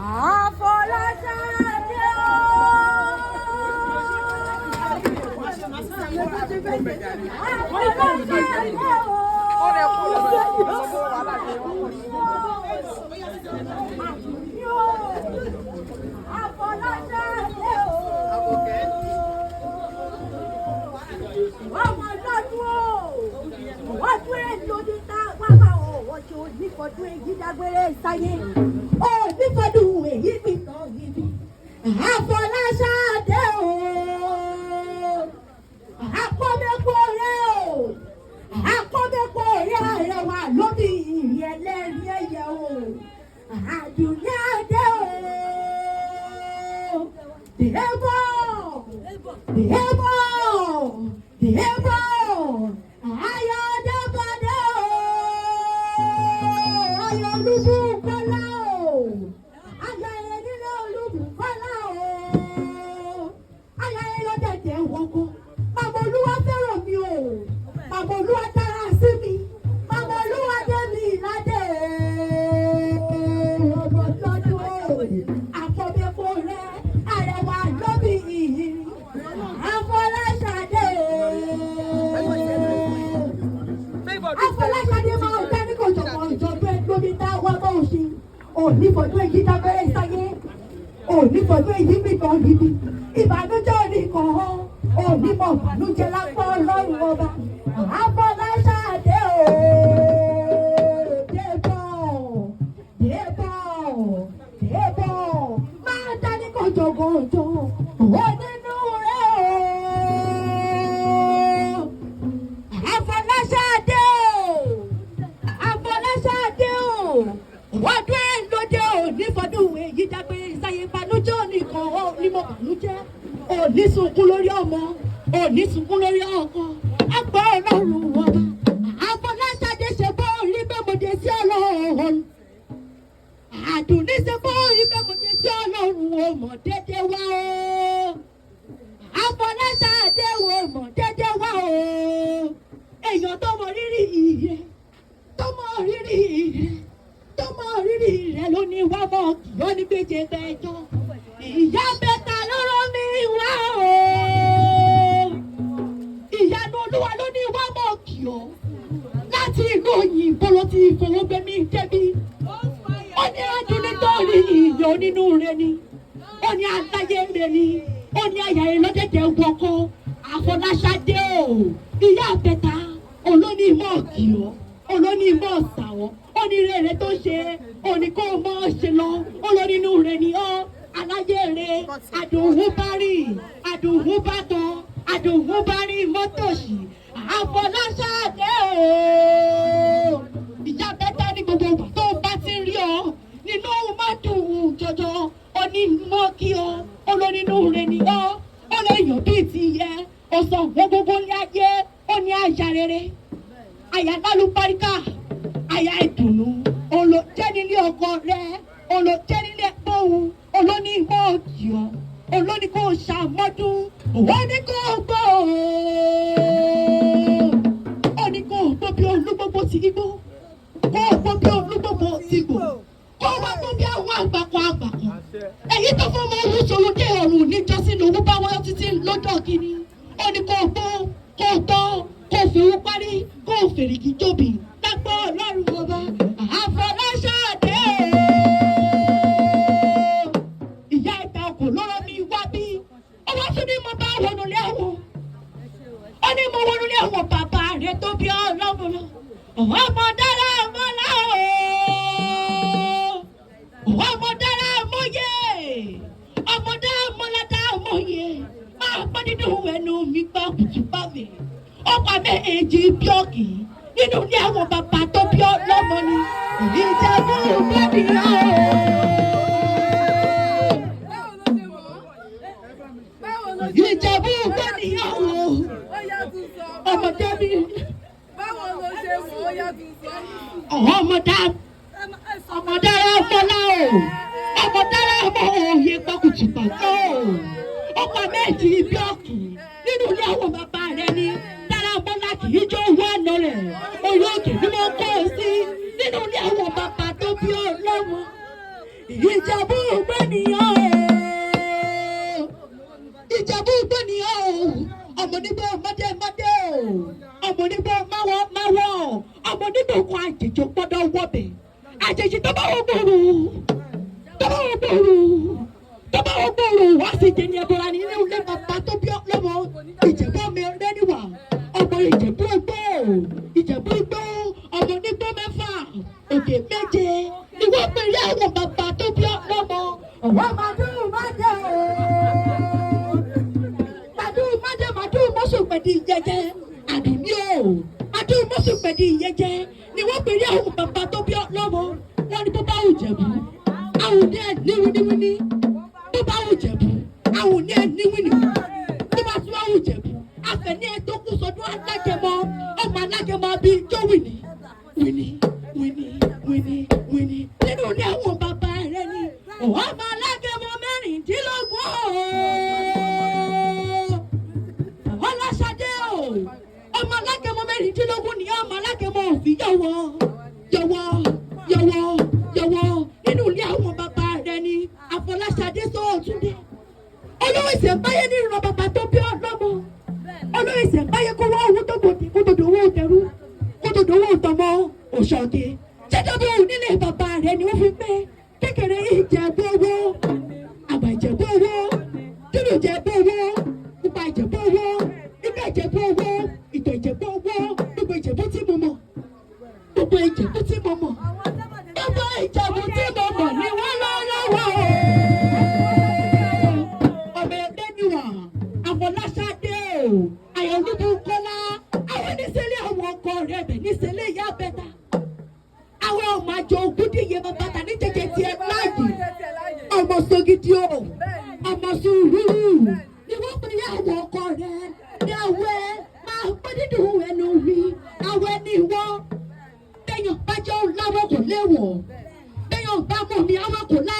Àfọláṣadé o. Àfọláṣadé o. Ọmọ lọ́dún o. Ọdún èlò ní ta wáwá o. Ọjọ́ onífọdún èyí dágbére sáyé. Onífọdún èyí pìtàn yìí. Àfọláṣadé o. Àkọ́mẹ́kọ̀ rẹ̀ o. Àkọ́mẹ́kọ̀ rẹ̀ arẹwà lóbi ìrìn ẹlẹ́rìí ẹ̀yẹ o. Àdùnní adé o. Dèbò! Dèbò! Dèbò! Ayọ̀débọ̀dé o. Ayọ̀ Olúbùkọ́lá o. Ayọ̀ Ẹ̀rẹ̀dínlẹ̀ Olúbùkọ́lá o. Ayọ̀ Ẹ̀rọ̀dẹ̀dẹ̀ wọ̀kọ̀. Màmá Olúwa fẹ́ràn mi o. Màmá Olúwa dára sí mi. Màmá Olúwa dé mi ládé. Ọmọ lọ́dún o. Àkọ́bẹ́kọ rẹ̀ arẹwà lóbi ìhìn. Afọláṣadé. Afọláṣadé máa ń dání kò jọ̀pọ̀ ìjọba lómi tá a wá bọ́ òṣì. Òní fọdún èyí dábẹ́rẹ́ sáyé. Òní fọdún èyí mìkan níbi. Ìbànújẹ́ òní kan hàn. Òní mọ̀ ìbànújẹ́ lápá ọlọ́run ọba. Afọláṣadé o. Débọ̀ débọ̀ débọ̀ máa dání kò jọ̀gọ̀jọ̀. Onínú rẹ̀ o. Afọláṣadé o. Afọláṣadé o. Ọdún ẹ̀ lóde o nífọdún èyí dágbére sáyé ìbànújẹ́ nìkan ó ní mo bànújẹ́. Òní sunkún lórí ọmọ, òní sunkún lórí ọkọ. Àgbọ̀ ọlọ́run ọba. Afọláṣadé ṣe bó rí pé mo dé sí ọlọ́run. Àdùnní ṣe bó rí pé mo dé sí ọlọ́run o mọ̀ dédé wá o. Afọláṣadé wo mọ̀ dédé wá o. Èèyàn tó mọ rírì ìyẹ, tó mọ rírì ìyẹ, tó mọ rírì rẹ ló ní wá mọ kìọ́ ní gbèjè gbẹjọ. Ìyá bẹ́ta ló rán mi wá o. Ìyanu Olúwa ló ní wá mọ kìọ́. Láti ìlú òyìnbó ló ti fowó gbé mi débi. Ó ní adùn nítorí ìyọ̀ nínú rẹ ni. Ó ní aláyé rẹ ni. Ó ní àyà rẹ lọ́dẹ̀dẹ̀ wọkọ̀. Àfọláṣadé o. Ìyá àbẹ̀ta olóní mọ̀ kìọ́. Olóní mọ̀ sàwọ́. Ó ní rere tó ṣe. Ó ní kó mọ̀ ṣe lọ. Olónínú rẹ ni ọ́. Aláyé rẹ àdùnún bá rìn. Àdùnún bá tán. Àdùnún bá rìn mọ́tòṣì. Àfọláṣadé o. Ìyá bẹ́tà ní gbogbo ìgbà tó bá ti rí ọ nínú má dùn ún jọjọ onímọ̀ kí ọ olónínú rẹ ni ọ ó lè yàn bíi ti yẹ ó sọ wọn gbogbo ní ayé ó ní àyà rere àyà lálùbáríkà àyà ìdùnnú olójẹ́ nílé ọkọ rẹ olójẹ́ nílé ẹ̀gbọ́n olónímọ̀ kí ọ olóní kò ṣàmọ́dún òun ní kò gbọ́ ó ní kò gbọ́ bí olúgbogbo ti igbó kó gbọ́ bí olúgbogbo ti gbò kó wá gbọ́ bí àwọn àgbàkọ àgbàkọ èyí tó fún ọmọ olùsòwò dé ọ̀run níjọ́sí lòun bá wọ́n títí lọ́jọ́ kìíní ó ní kó gbọ́ kó tọ́ kó fòun parí kó fèrèkì jóbi lágbọ́ ọlọ́run ọba Àfọláṣadé ìyá ìta kò lọ́rọ́ mi wá bí ó wá tún ní mo bá wọnú lé àwọn ó ní mo wọnú lé àwọn bàbá rẹ tó bí ọlọ́run lọ ọmọ dára mọ́lá o ọmọ dára mọ́yé ọmọ dára mọ́lá dára mọ́yé máa pọ́ nínú ẹnu mi gbọ́ kùtùpá mi ọ̀pá méjì bíọ́kì nínú ilé àwọn bàbá tó bí ọlọ́mọ ni Ìjẹ̀bú bẹ́ẹ̀ni o. Báwo ló ṣe mọ̀ ọ́? Báwo ló ṣe Ìjẹ̀bú bẹ́ẹ̀ni o. Ó yá tún sọ. Ọmọdé mi Báwo ló ṣe mọ̀ ó yá tún sọ? ọmọdé ọmọ dára mọ́lá o ọmọ dára mọ́ òye gbọ́kùtù pàtó ọkọ méjì bíọ́kì nínú ilé àwọn bàbá rẹ ni dára mọ́lá kì í jó owó àná rẹ̀ orí òkè ni mo kó o sí nínú ilé àwọn bàbá tó bí ọlọ́run Ìjẹ̀bú. Ọmọ onígbò mọ́dé mọ́dé o, ọmọ onígbò máwọ́ máwọ́, ọmọ onígbò kan àjèjì ò gbọ́dọ̀ wọbẹ̀. Àjèjì tó bá wọ gbòòrò, tó bá wọ gbòòrò, tó bá wọ gbòòrò, wá sí jẹ ní ẹbọra ní ilé ilé bàbá tó bí lọ́mọ. Ìjẹ̀bú ọmọ ẹrẹ́niwà, ọmọ Ìjẹ̀bú igbó, Ìjẹ̀bú igbó, ọmọ onígbó mẹ́fà òkè méje ni wọ́n pèrè àwọn bàbá tó bí lọ́mọ. Ọ̀wọ́ màdùn mádé o, màdùn mádé, màdùn mọ́sùpẹ̀dì jẹjẹ àdùnní o, màdùn mọ́sùpẹ̀dì jẹjẹ ni wọ́n pèrè àwọn bàbá tó bí lọ́mọ. Wọ́n ní bó bá wù Jẹ̀bú, àwọn ní ẹ̀ ní wíníwíní. Bó bá wù Jẹ̀bú, àwọn ní ẹ̀ ní wíní. Bó bá tún wù Jẹ̀bú, àfẹ̀ní ẹ̀ tó kú sọdún alágẹmọ, ọmọ alágẹmọ bíi jó wìní wìní wìní wìní wìní nínú ilé àwọn bàbá rẹ ni ọmọ alágẹmọ 16 ooo. Ọlọ́ṣadé o, ọmọ alágẹmọ 16 ni ọmọ alágẹmọ òfin yọwọ́ yọwọ́ yọwọ́ yọwọ́ nínú ilé àwọn bàbá rẹ ni. Àfọláṣadé sọ́ọ̀túndé, olówó ìṣẹ̀ǹbáyé ní ìran bàbá tó bí ọlọ́mọ, olówó ìṣẹ̀ǹbáyé kó wá owó tó gbòdì kó tó dòwó tẹrú kó tó dòwó tọmọ òṣòkè jẹjọba òun nílé bàbá rẹ ni wọ́n fi pé kékeré Ìjẹ̀bú owó, àgbà Ìjẹ̀bú owó, dúdú Ìjẹ̀bú owó, pupa Ìjẹ̀bú owó, igbá Ìjẹ̀bú owó, ìtọ̀ Ìjẹ̀bú owó, gbogbo Ìjẹ̀bú tí mo mọ̀, gbogbo Ìjẹ̀bú tí mo mọ̀, gbogbo Ìjẹ̀bú tí mo mọ̀ ni wọ́n lọ lọ́wọ́ o. Ọmọ ẹgbẹ́ ni wà Àfọláṣadé o, Àyọ̀lúbù Kọ́lá, àwọn oníṣẹ́lẹ̀ àwọn ọkọ rẹ̀ bẹ̀ níṣẹ́lẹ̀ ìyá bẹ́ta. Àwọn ọmọ àjọ ògúndìyẹ bàbá tà ní jẹjẹ tiẹ̀ láàyè. Ọmọ sogidi o, ọmọ sùúrù ni wọ́n pè ní àwọn ọkọ rẹ̀ ní àwẹ̀ máa gbọ́ dídùn ẹnu mi. Àwẹ̀ ni wọ́n bẹ́yàn bá jẹ́ láwọ̀ kò léwọ̀, bẹ́yàn bá mọ̀ mi àwọn kò lá.